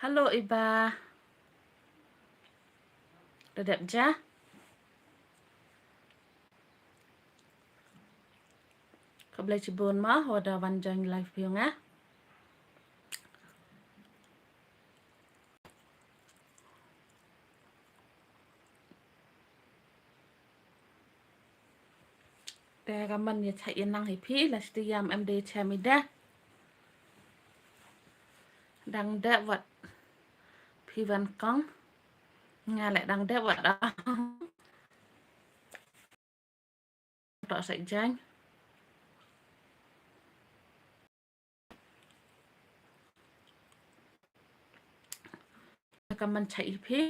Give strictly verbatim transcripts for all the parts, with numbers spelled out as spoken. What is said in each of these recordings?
Hello Iba. Da dep ja. Khublei chibun ma, wat da wan join live ïa nga. Te ka man ïa chait ïa nang hi phi, la sdang ïam em de chem i de. Dang de wat phi wan kong. Nga leh dang de wat ah. Tok sa jaiñ. Ka man chait hi phi.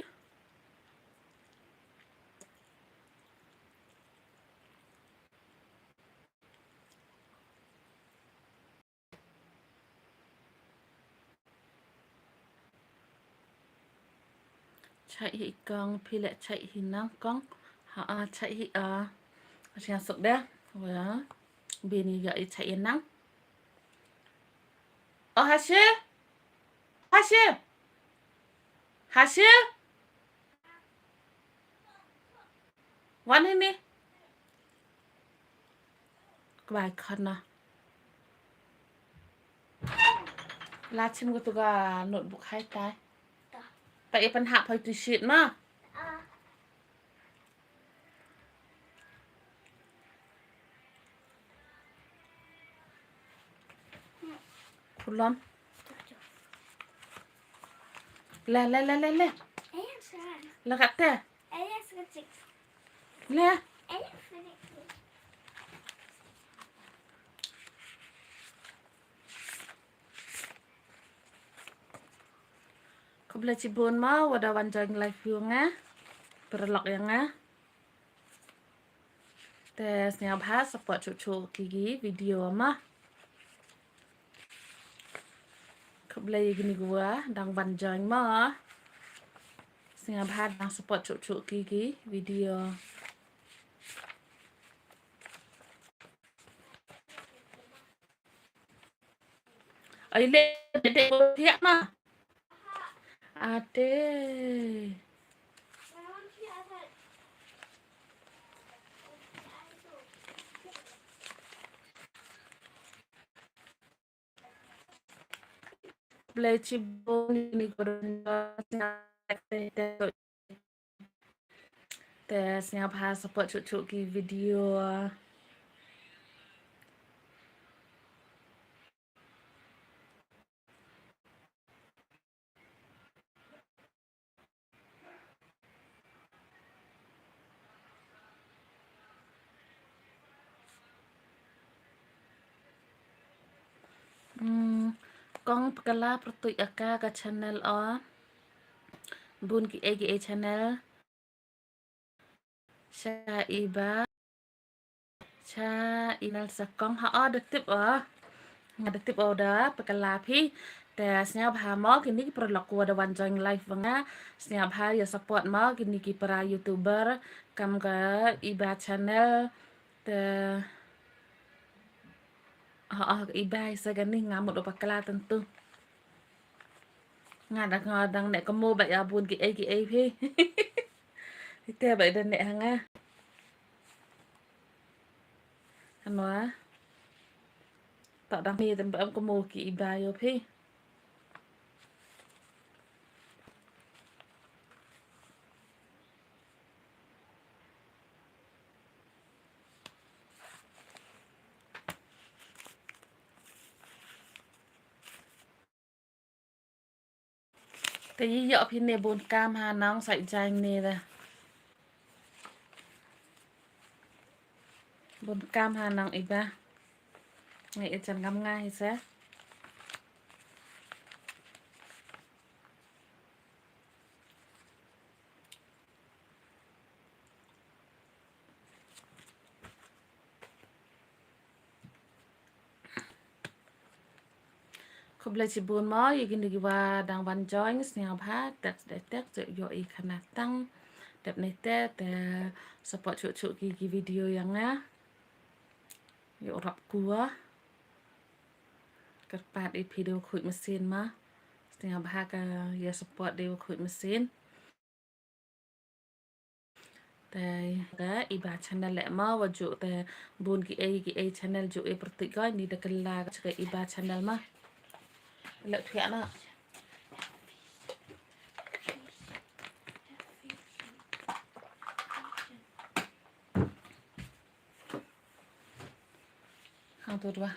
Chait hi kong, phi leh chait hi nang kong. Ha, ah, chait hi, ah. Sngewsuk de. Wa. Bini ïa i chait hi nang. Oh, Hashil. Hashil. Hashil. Wan hini. Kbai khana. La chim ko tu ka notebook hai tai. Ta. Ta i pan hap hai tu sheet ma. Khulom. Le, le, le, le, le. Le kat te. Le. Khublei chibun ma, wat da wan join live ïa nga. Paralok ïa nga. Te sngewbha support chuh chuh ki ki video ma. Khublei ïa kini kiwa dang wan join ma. Sngewbha dang support chuh chuh ki ki video. Ai le de de thiah ma. Ate. Khublei chibun ïa kini kiwa don. Te sngewbha support chuh chuh ki video. Hmm, kong pkala pyrtuit aka ka channel o. Bun ki ei ki ei channel. Sha Iba. Sha i nal sa kong ha o da tip o. Nga da tip o da pkala phi. Te sngewbha mo kini ki paralok wa da wan join live wa nga. Sngewbha ïa support mo kini ki para YouTuber. Kam ka Iba channel. Te ha o Iba sa kani nga mut u pkala tentu. Nga da nga dang ne kamo ba ïa bun ki ei ki ei phi. Ite ba da ne ha nga. Ano a. Tak dang mi tem ba em kamo ki Iba ïa phi. Te ïoh phi ne bun kam ha nang sai jang ne da. Bun kam ha nang Iba. Ngai i jan ngam ngai sa. Khublei chibun mo ïa kini kiwa dang wan join, sngewbha text de text, ïoh i khana tang. Dep ne te te support chuh chuh ki ki video ïa nga. Ïoh rap kuwa. Kyrpad i phi da khuid masin ma. Sngewbha ka ïa support de wa khuid masin. Te ka Iba channel leh ma wa ju te bun ki ei ki ei channel ju e pyrthik ka ni da kylla ka Iba channel ma. Leh thuh na. Hang tu dua.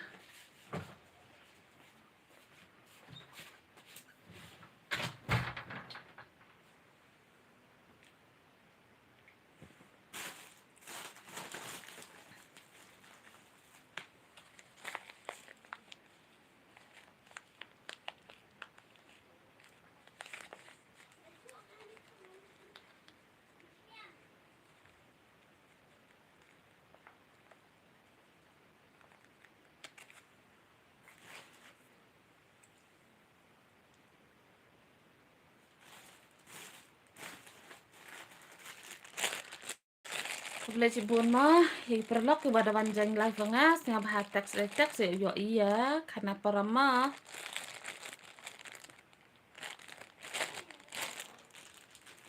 Khublei shibun mo, ïa ki paralok kiba da wan join live nga, sngewbha text, eh, text ïa, ïa, ïa, khana para mo.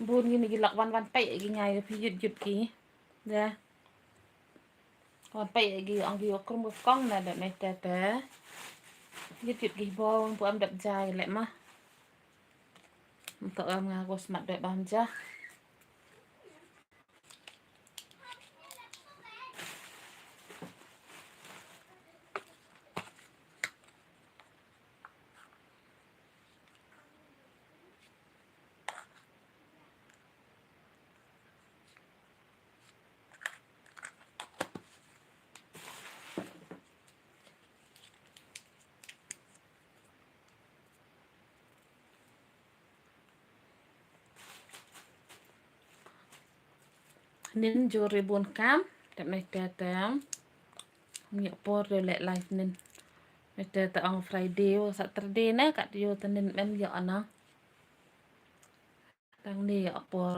Bun ngi ni ki lok wan wan peit ki ngai phi yut yut ki. Da. Wan peit ki ong ki ïa krum ka kong na da ne te te. Yut yut ki bo pu am dap jai leh ma. Mto am nga ko smat dap bam ja. Nin jur ri bun kam, tep nai te te. Ngi por de leh live nin. Nai te te ong Friday, o Saturday ne, kat yo te nin men yo ana. Tang ni yo por.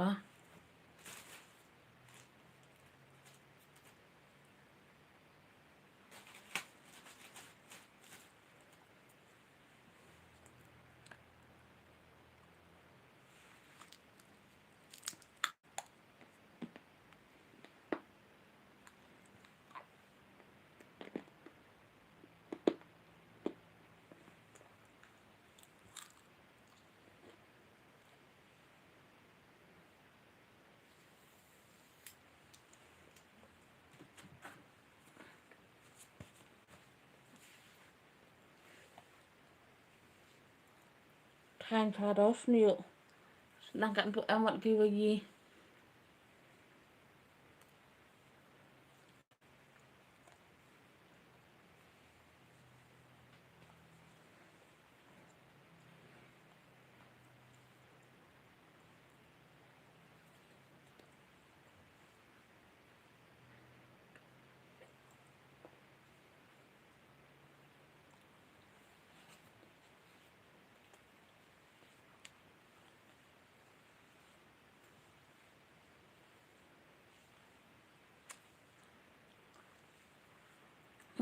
Than tha dos niu. Sedangkan tu amat ki bagi.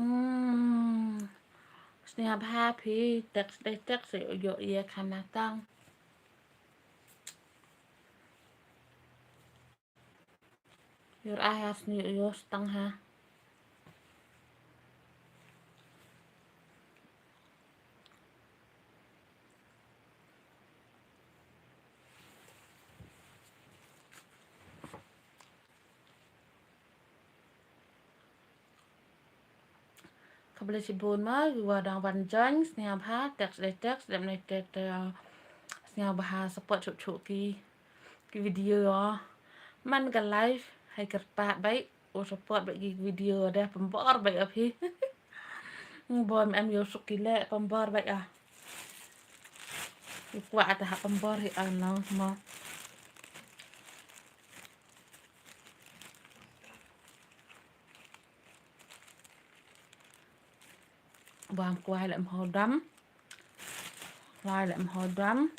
Hmm. Sngewbha phi text dei text ïa u ïoh ïa khana tang. Ïoh ai ha sni ïoh stang ha. Khublei shibun ma, ki wa dang wan join, sngewbha text dei text, dep nai te te, sngewbha support shuh shuh ki, ki video. Man ka live, hai kyrpad beit, u support beit ki video, da pynbor beit ïa phi. Bor em ïoh suk ki leh, pynbor beit ah. U kwah ta ha pynbor hi ah nang ma. Bam kwai lem ho dam. Kwai lem ho dam.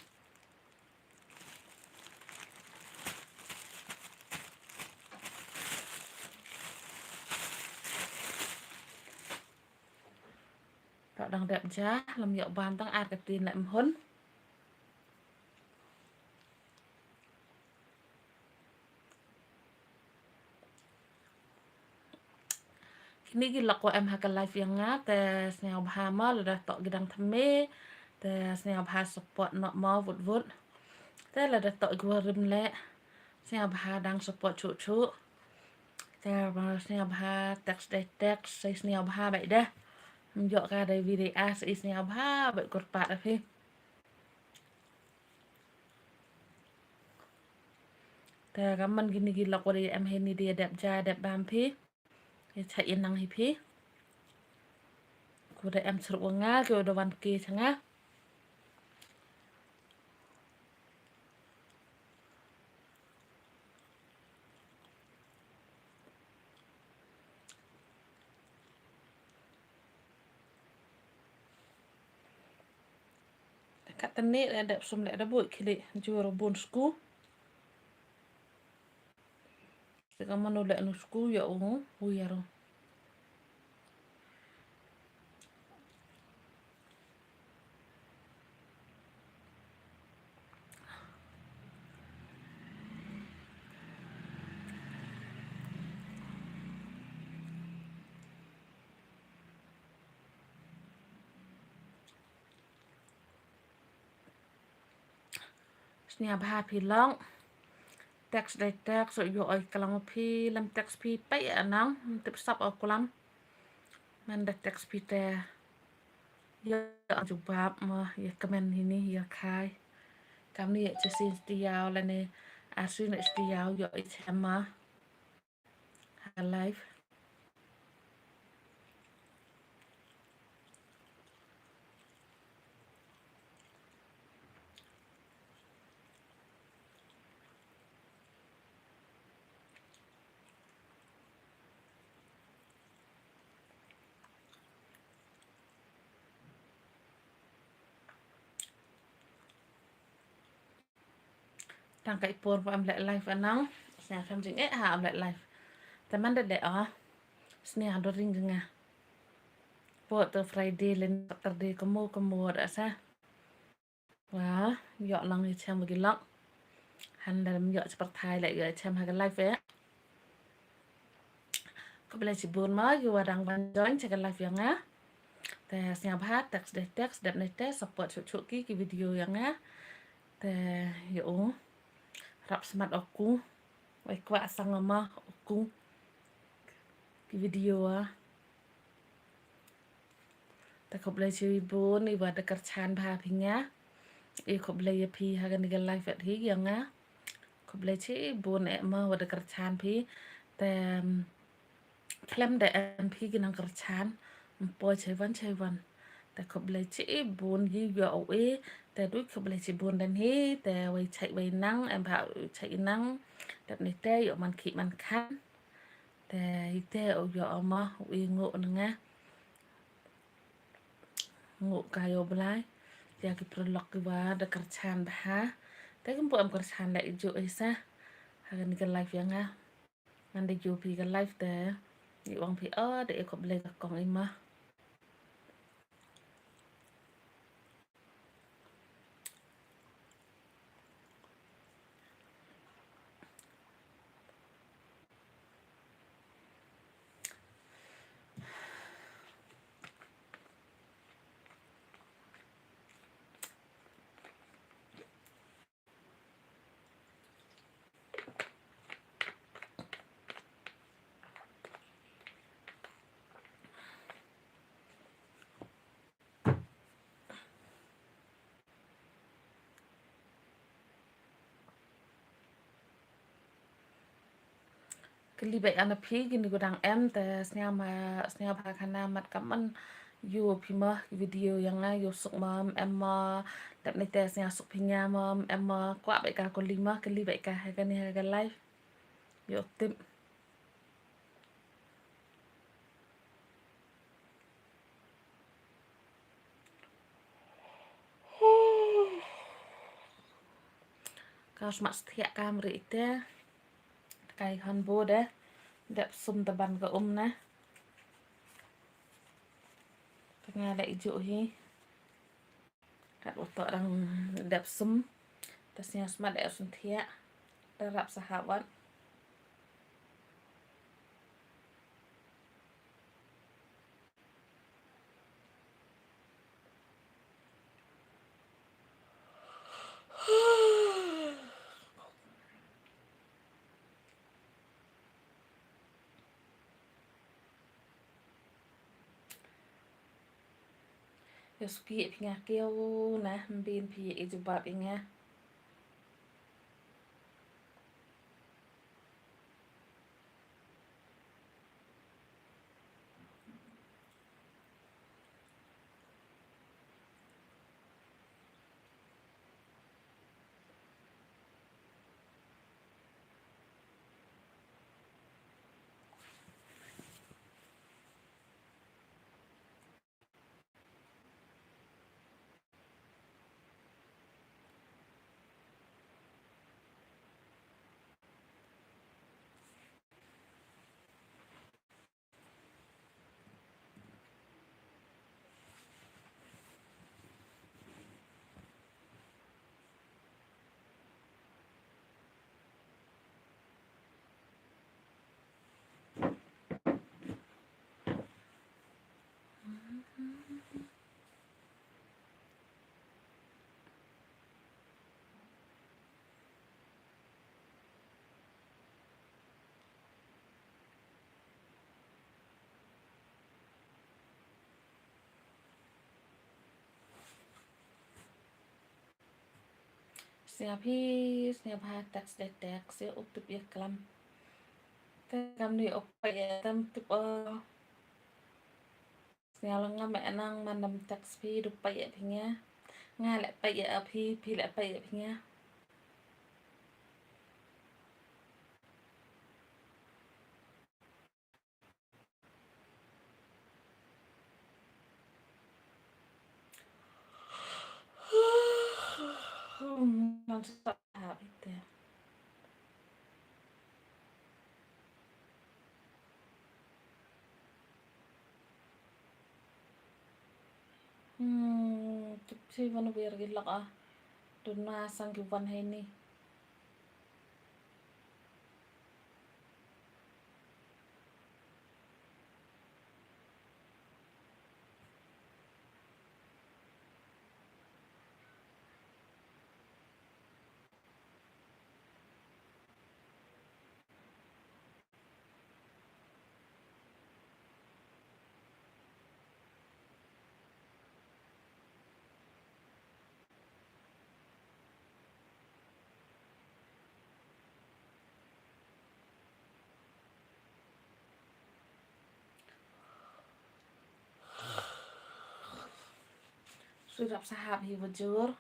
Dang dep ja, lem ïoh bam tang ar ka tin lem hun. Kine ki lok wa em ha ka live yong nga, te sngewbha ma lada toh ki dang thymme, te sngewbha support noh ma wut wut. Te lada toh ki wa rim leh, sngewbha dang support chuh chuh. Te sngewbha text dei text, sa sngewbha bha dei. Ym yoh ka dei video, sa sngewbha bha kyrpad ïa phi. Te ka man kine ki lok wa dei em hi ni dei dep ja dep bam phi. Ïa cha ïa nang hi phi. Ku da em sruh wa nga, ku da wan ki cha nga. Ka tane da dep sum le da bui khili jur bun sku. Te ka mano le nu sku ya u u ya ro. Sngewbha phi long. Text dei text, so ïoh oi klam phi, lem text phi pei anang, tip sap o klam. Man da text phi te. Ïoh jubab ma, ïa kmen hini, ïa khai. Kam ni ïa chesin stiaw lane, asin stiaw, ïoh i chema. Ha live. Tang ka i por ba em leh live anang. Sngewthuh jing eh ha em leh live. Te man da dei ah. Sngewthuh ring jing ah. Por te Friday len Saturday kamo kamo da sa. Wa, ïoh nang ïa chem ba ki lok. Han da ym ïoh cha pyrthai leh ïoh chem ha ka live eh. Khublei chibun ma, ki wa dang wan join cha ka live yong nga. Te sngewbha, text dei text, dep ne te, support chuh chuh ki, ki video yong nga. Te ïa u. Rap smat o ku. Wei kwah sang ma o ku. Ki video ah. Te khublei chibun, i wa da kyrchan bha phi nga. I khublei ïa phi ha kane ka live at hi yong nga. Khublei chibun eh ma wa da kyrchan phi. Te, em, khlem da em phi ki nang kyrchan. Ym poi chai wan chai wan. Te khublei chibun ïa u eh. Te du khublei chibun dan hi. Te wei chai wei nang, em bha chai nang. Dep ne te ïoh man ki man khan. Te ite u ïoh ma u i ngu na nga. Ngu ka ïoh blai. Ïa ki paralok ki wa da kyrchan bha. Te kim pu em kyrchan leh i ju i sa. Ha kane ka live yong nga. Ngan da ju phi ka live te. I ong phi o da i khublei ka kong i ma. Kylli beit ana phi kini ko dang em te sngewbha, sngewbha khana mat ka man ïoh phi ma video yong nga ïoh suk ma em ma dep ne te sngew suk phi nga ma em ma kwah beit ka kylli ma kylli beit ka ha kane ha ka live ïoh tip. Ka smat thiah kam ri ite. Kai han bo de. Dep sum te ban ka um na. Tengah da ijuk hi. Kat utok dang dep sum. Te sngewsmat da sum thiah. Da rap sahawat. Ïa suki ïa phi nga kiew na, ym bin phi ïa jubab ïa nga. Sngewbha phi, sngewbha text dei text, ïa u tip ïa klam. Te kam ni ok peit ïa tam tip o. Sngewbha ngam ïa nang man dam text phi, du peit ïa phi nga. Nga leh peit ïa phi, phi leh peit ïa phi nga. Hmm, tip si wan wiar ki lak ah. Duna sang ki wan hai ni. Shu dap sahap hi bajur.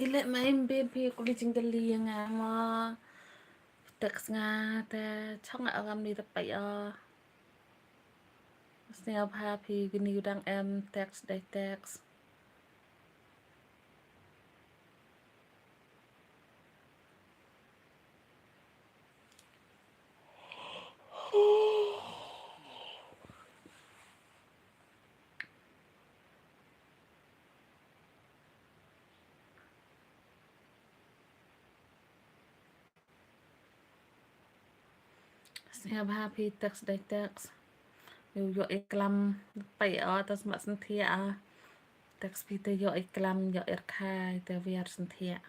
Ile mai mbin phi kuli jingkylli ïa nga mo. Text nga te chong nga ngam ni te peit o. Sngewbha phi kini u dang em text dei text. Sngewbha phi text dei text. Ïoh ïoh i klam peit o te smat synthiah o. Text phi te ïoh i klam ïoh i rkhai te wiar synthiah.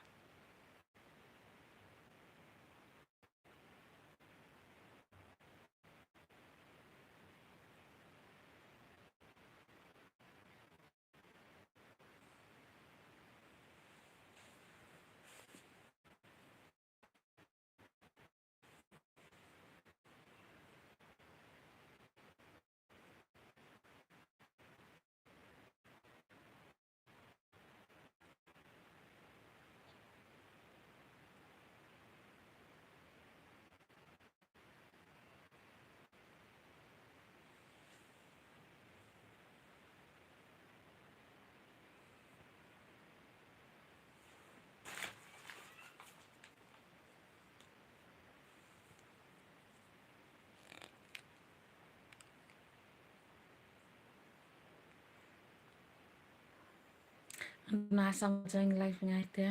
Na sang jang live ngai te.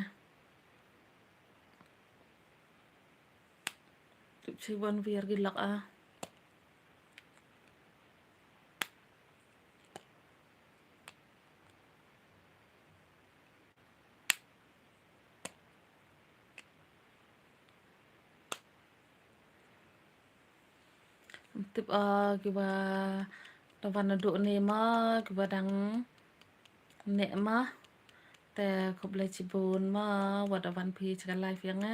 Tup chi wan wir gi lak a. Tip, ah, kiba da wan naduh ne ma, kiba dang ne ma. Te khublei chibun ma, wat da wan phi cha ka live ïa nga.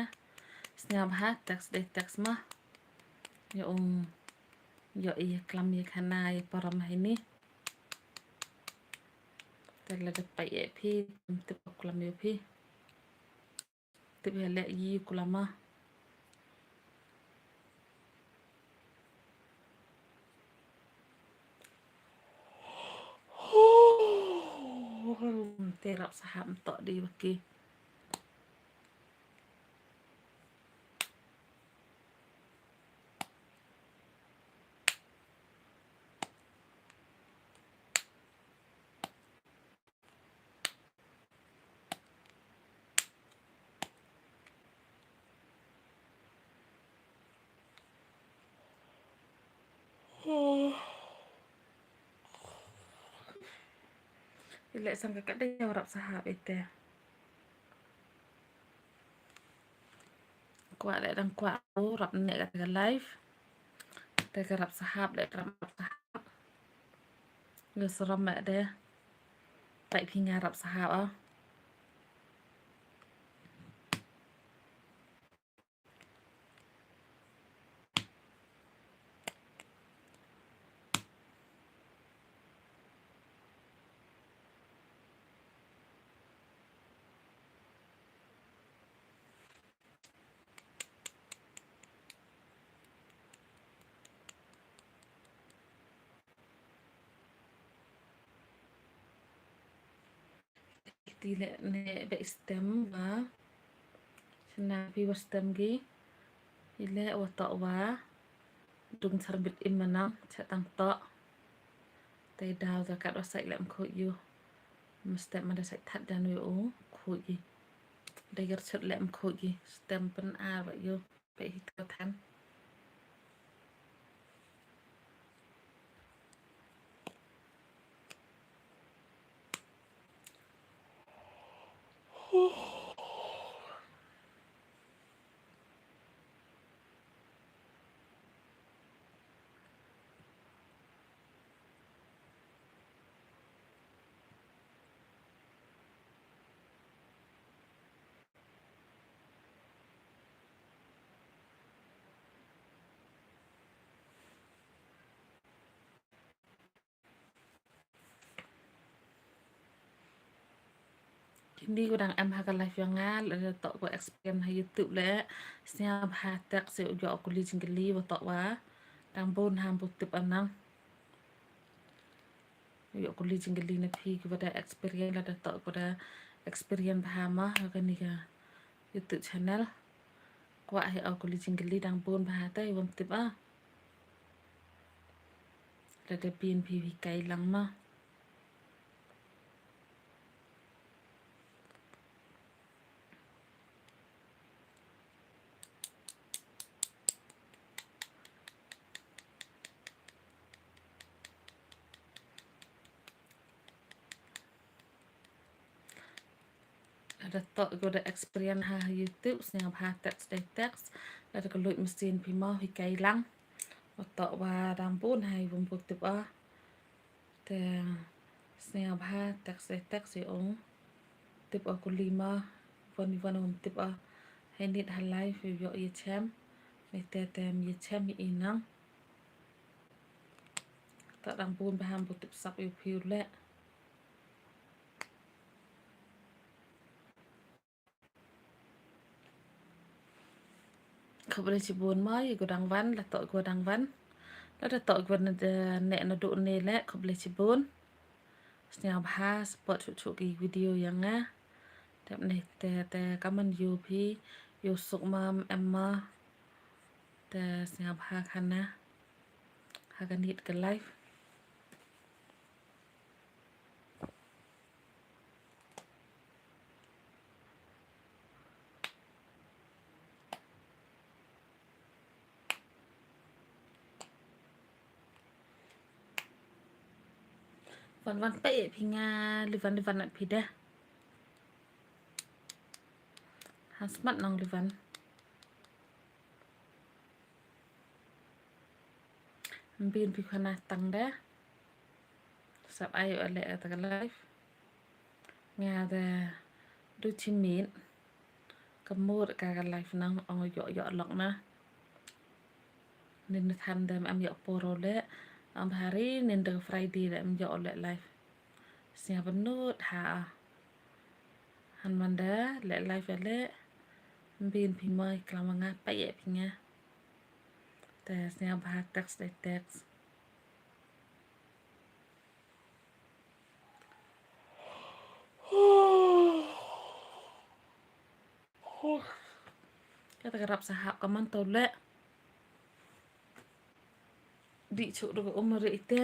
Sngewbha text dei text ma. Ïa um, ïa i klam ïa khana ïa param ha ini. Te lada peit ïa phi, tip klam ïa phi. Tip ïa leh i klam ma. Te rap sahap to di baki. Ileh sang ka kadei rap sahap ite. Kwah leh dang kwah u rap ne ka live. Te ka rap sahap leh rap sahap. Ngi seram mek de. Tai phi nga rap sahap ah. Kiti leh ne ba stem ba. Shna phi ba stem gi. Ileh wa toh wa. Dung char bit im manang cha tang toh. Te daw da kat wa sai leh mkhuid yu. Mstem ma da sai that dan yu u khuid gi. Da yar chut leh mkhuid gi. Stem pen ar wa yu. Pe hi to than. Kini ko dang em ha ka live yong nga, lada toh ko experience ha YouTube leh, sngewbha text ïa u ïoh kuli jingkylli wa toh wa. Dang bun ha bun tip anang. Ïoh kuli jingkylli na phi kiba da experience, lada toh ko da experience bha ma ha kani ka YouTube channel. Kwah hi ïoh kuli jingkylli dang bun bha te wam tip ah. Lada phi phi kai lang ma. Lada toh ko da experience ha YouTube, sngewbha text dei text. Lada ka luid machine phi mo hi kai lang. Wa toh wa dang bun ha i bun bun tip ah. Te sngewbha text dei text ïa ong. Tip ah kuli ma, wan wan ong tip ah. Hai nit ha live ïoh ïa chem. Ni te te ïa chem ïa inang. Ta dang bun bha bun tip sap ïa phi u leh. Khublei chibun ma ïa ko dang wan, la toh ko dang wan. Lada toh ko ne, ne naduh ne leh, khublei chibun. Sngewbha support chuh chuh ki video yong nga. Tep ne te te kaman yu phi, yu suk ma em ma. Te sngewbha khana. Ha ka nit ka live. Wan wan peit ïa phi nga, Livan Livan na phi dah. Ha smat nong Livan. Mbin phi khana tang dah. Sap ai ïa leh kata ka live. Nga da du chimit. Ka mur ka ka live nang ong ïoh ïoh lok na. Nin than da em ïoh poro leh. Am hari nin da Friday da em ïoh leh live. Sñiaw bynnud ha. Han man da leh live leh. Mbin phi moi klam nga peit ïa phi nga. Te sñiaw bha text dei text. Kata ka rap sahap ka man to leh. Dih chuk da ka um ri ite.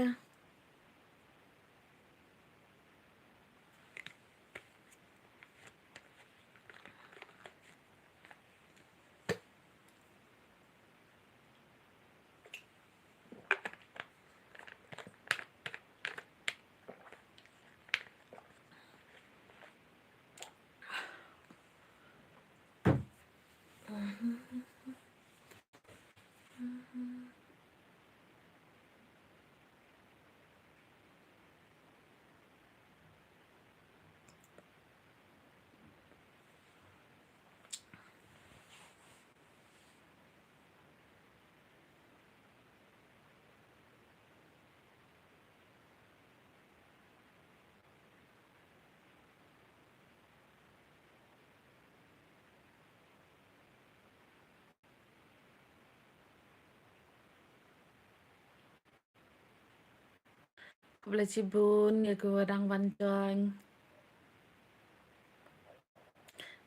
Khublei chibun ïa kiwa dang wan join.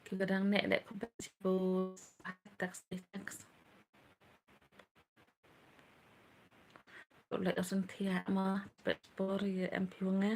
Kiwa dang neh neh khublei chibun. Text, text. Khublei u Synthia ma, peit por ïa em phi wa nga.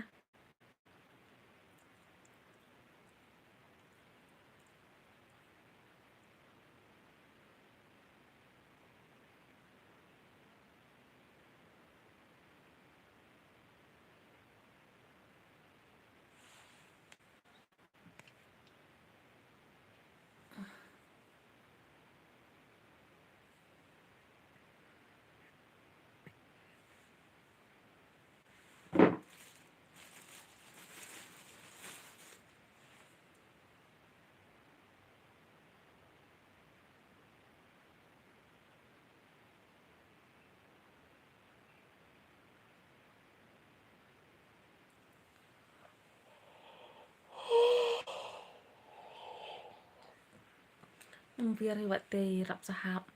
Ym biar i wat te rap sahap.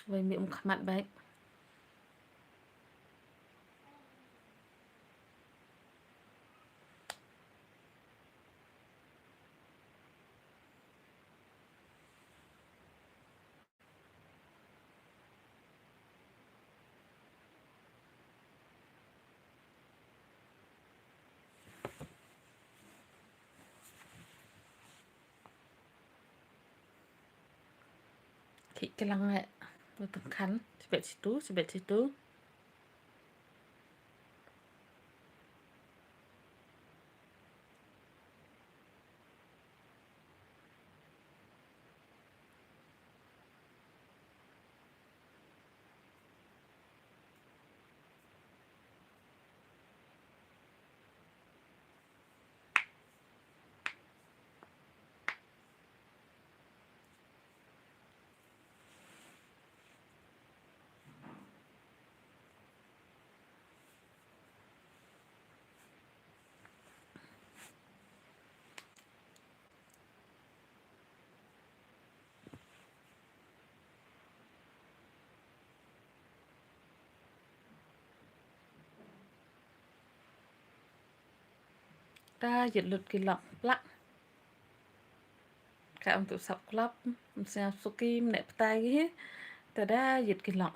Wei mi um khmat bai. Ki kilang eh. Betul kan? Sebet situ, sebet situ. Ta yit lut ki lok plak. Ka um tu sap klap, um sñiaw suki, mne ptai hi. Ta da yit ki lok.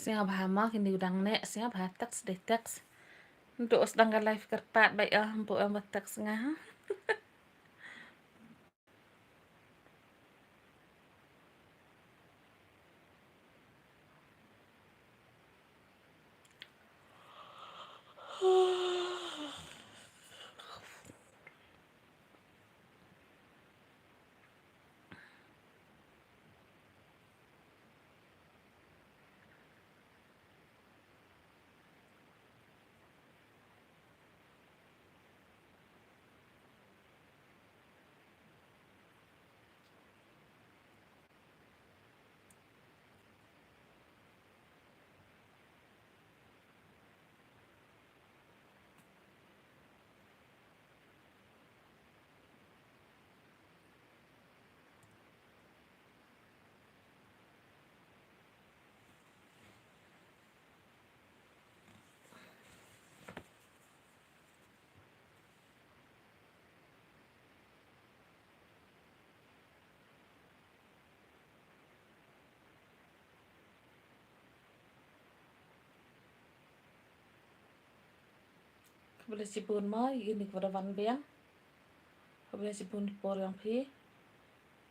Sñiaw bha ma kini u dang neh, sñiaw bha text dei text. Ntu os dang ka live kyrpad bai ah, mpu em ba text nga. Khublei shibun mo ïa kine kiba da wan biang. Khublei shibun por ïa phi.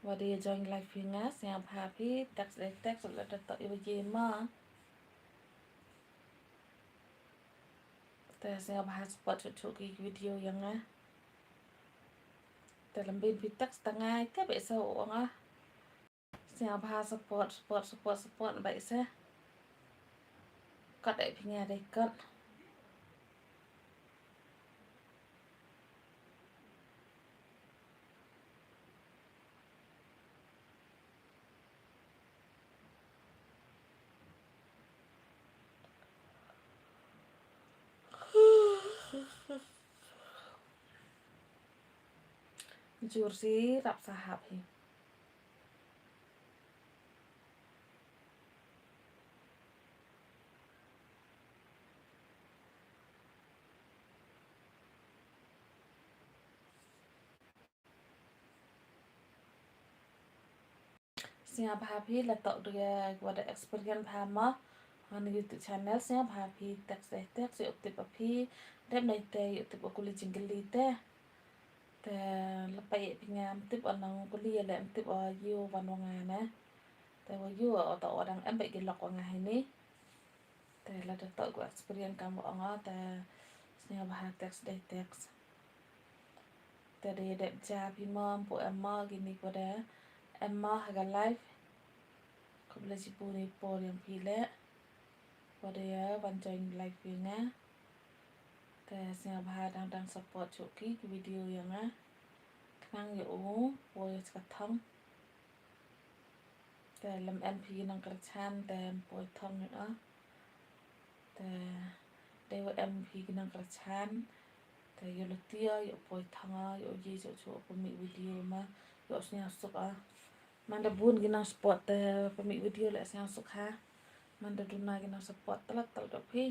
Wat ïa join live ïa nga, sngewbha phi text dei text, lada toh ïa ba ïa mo. Te sngewbha support shuh shuh ki video ïa nga. Te lem bun phi text tang nga te bad sa u ong ah. Sngewbha support, support, support, support bad sa. Kot eh phi nga dei kot. Jur si rap sahap hi. Sngewbha phi la toh dei wa da experience bha mo ha YouTube channel, sngewbha phi text dei text, ïoh tip ba phi dep dei te, ïoh tip ba kuli jingkylli te. Te la pait ïa phi nga, ym tip o nang kuli ïa leh, ym tip o ïoh wan wa nga ne. Te wa ïoh o toh wa dang em bad ki lok wa nga hi ni. Te lada toh ku experience kam wa ong o te sngewbha text dei text. Te dei dep ja phi mo, ym pu em mo kine kiwa da em mo ha ka live. Khublei shibun ïa por ïa phi leh. Wa da ïa wan join live ïa nga. Te sngewbha dang dang support shuh ki ki video ïa nga. Khnang ïa u poi sha ka thong. Te lem em phi ki nongkyrshan te ym poi thong ïa. Te dei wa em phi ki nongkyrshan te ïoh lynti ïoh poi thong ïoh ïa shuh shuh pynmih video ma ïoh sngewsuk ah. Manda bun ki nang support te pynmih video leh sngewsuk ha. Manda duna ki nang support tlot tlot phi.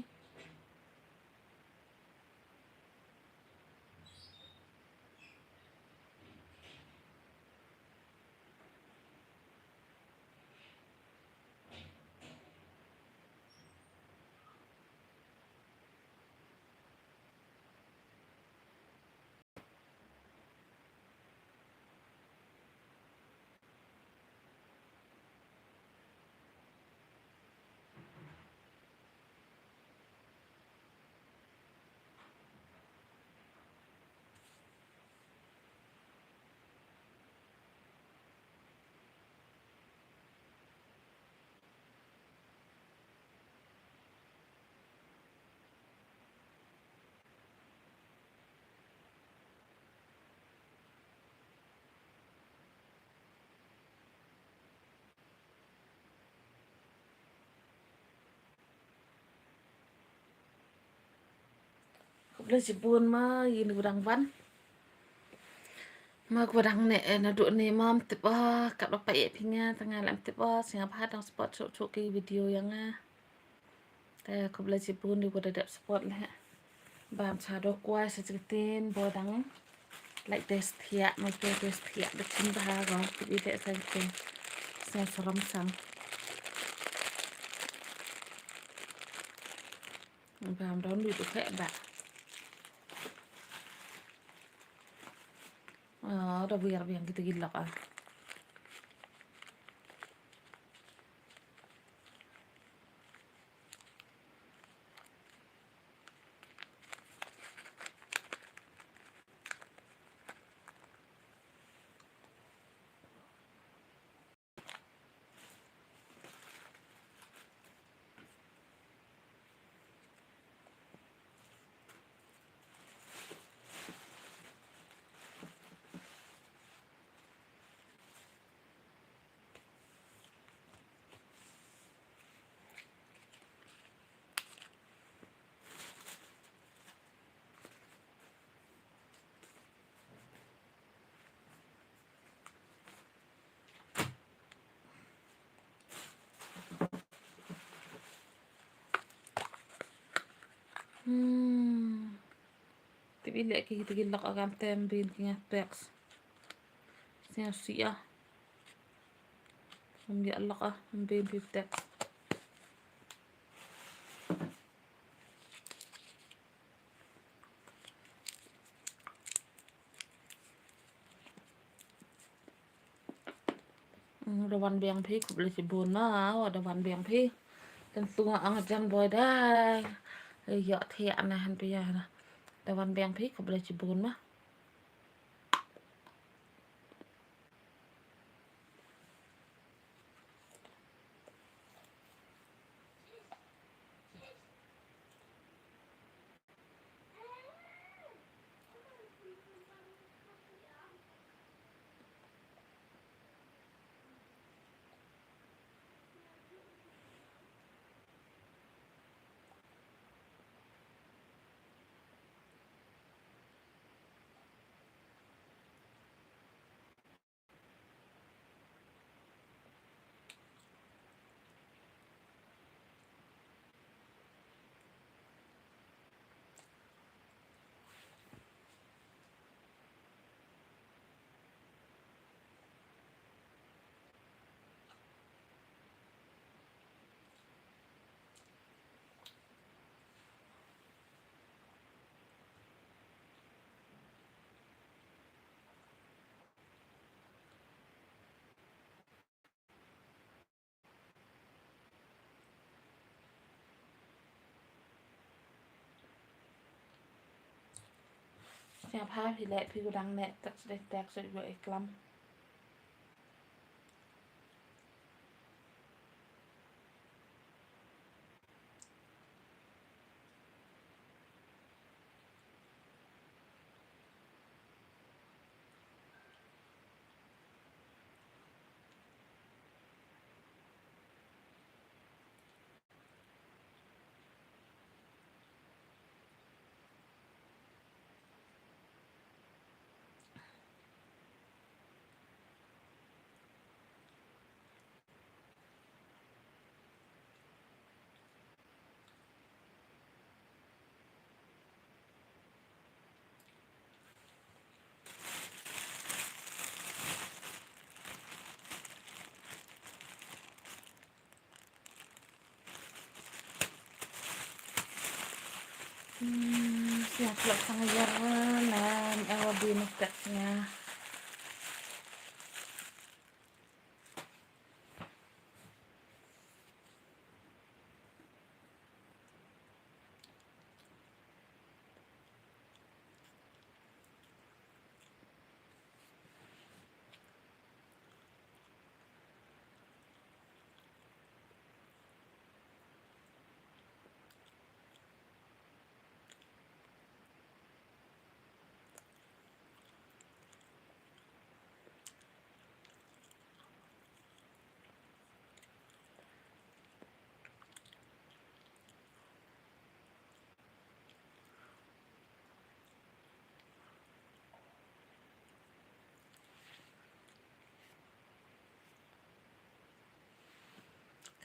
Khublei shibun ma ïa kine kiwa dang wan. Ma kiwa dang neh, eh, naduh ne ma ym tip o, kat ba pait ïa phi nga, tang nga leh ym tip o, sngewbha dang support shuh shuh ki video ïa nga. Te khublei shibun ïa kiwa da dep support leh. Bam cha do kwai sa jingtin bo dang. Like test thiah, mai test thiah da chin bha go, tip i de sa jingtin. Sa saram sang. Bam don du tu khe ba. Ah, da biar biang kita gilak ah. Hmm. Tip i leh ki, kita ki lok agam tem bin ki nga text. Sngewsih ah. Ym ïa lok ah, ym bin phi text. Wan biang phi, khublei shibun ma, wa da wan biang phi. Kan sunga ang jan boy dai. Ïoh thiah na han pia na. Da wan biang phi, khublei shibun ma. Sngewbha phi leh, phi u dang neh text dei text ïoh i klam. Hmm, siap lah sang jar na, eh, wabi nak kat nga.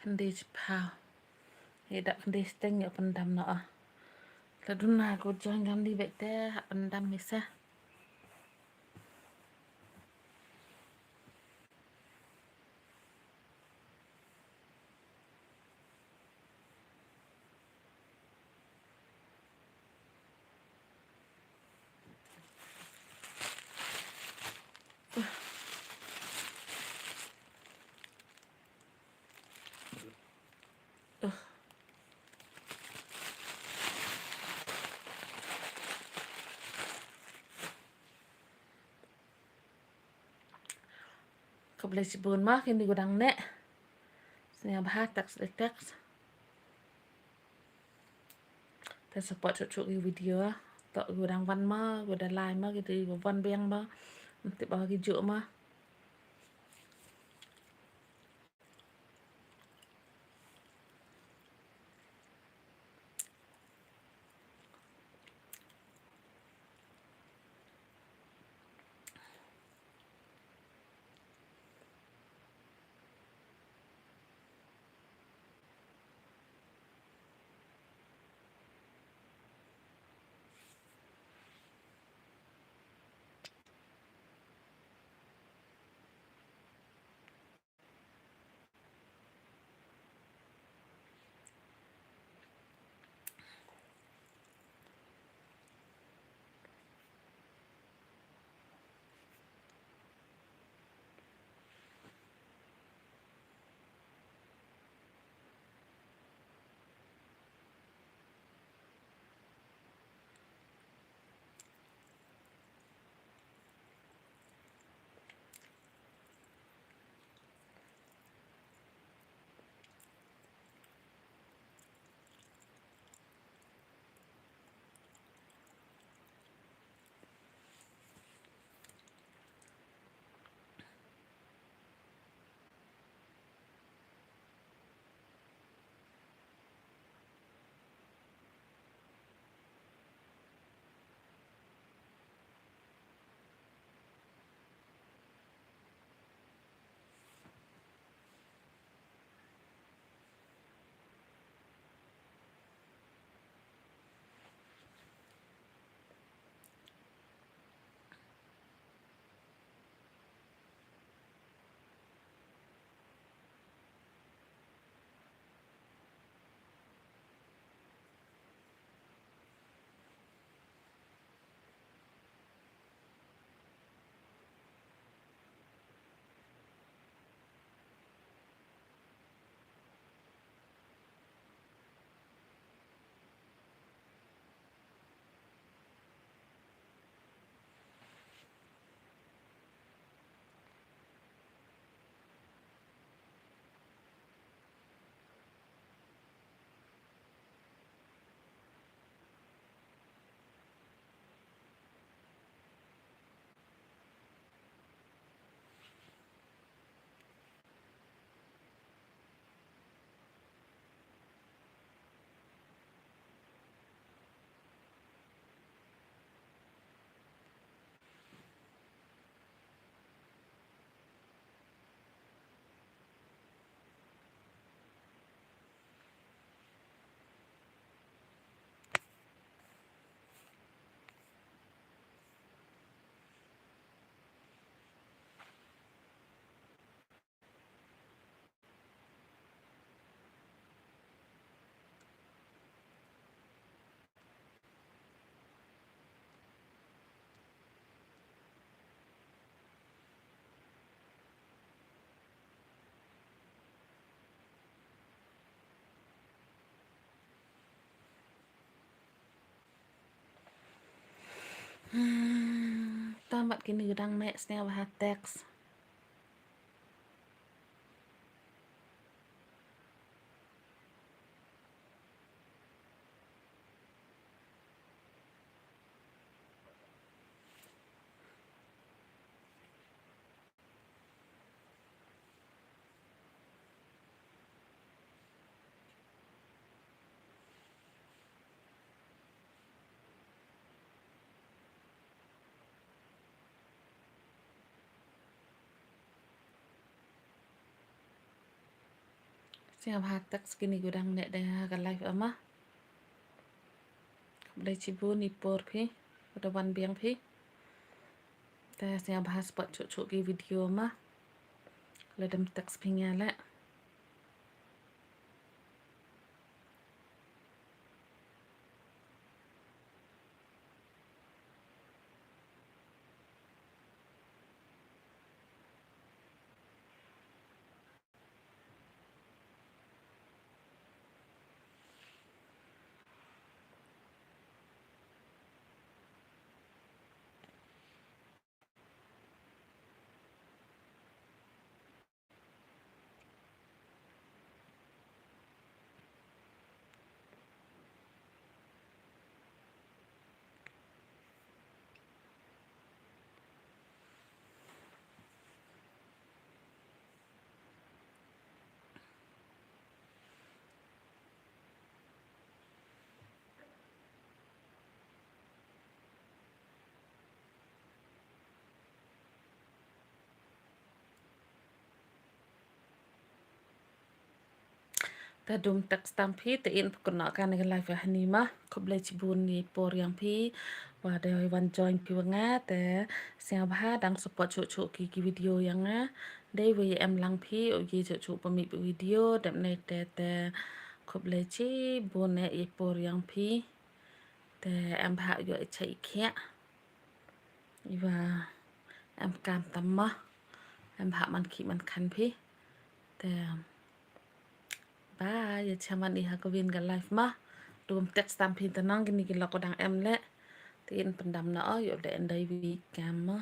Khyndai shiphew. Ïa da khyndai shiteng ïa pyndam noh. Lada duna ko join kan di beit te hap pyndam misa. Khublei shibun ma, kine ki dang neh. Sngewbha text dei text. Te support shuh shuh ki video. To ki dang wan ma, ki dang lai ma, ki dang wan biang ma. Ngan tip ba ki juh ma. Tam bad kine ki dang neh, sngewbha text. Sngewbha text kine ki dang neh da ka live ma. Khublei shibun i por phi, da wan biang phi. Te sngewbha support shuh shuh ki video ma. Lada ym text phi nga leh. Te dum text tam phi, te in pkut noh kane ka live hangne ma. Khublei shibun i por ïa phi. Wa da wan join phi wa nga, te sngewbha dang support shuh shuh ki, ki video ïa nga. Dei wa em lang phi, u ïa shuh shuh pynmih video, dep ne te, te khublei shibun eh i por ïa phi. Te em bha ïoh i chai i khiah. Iwa em kam tam ma. Em bha man ki man khan phi. Te ba ïa chaman i ha ka win ka live ma. Dum text tam phi te nang kini ki lok dang em leh. Te in pyndam na o ïoh de en dai wi kam ma.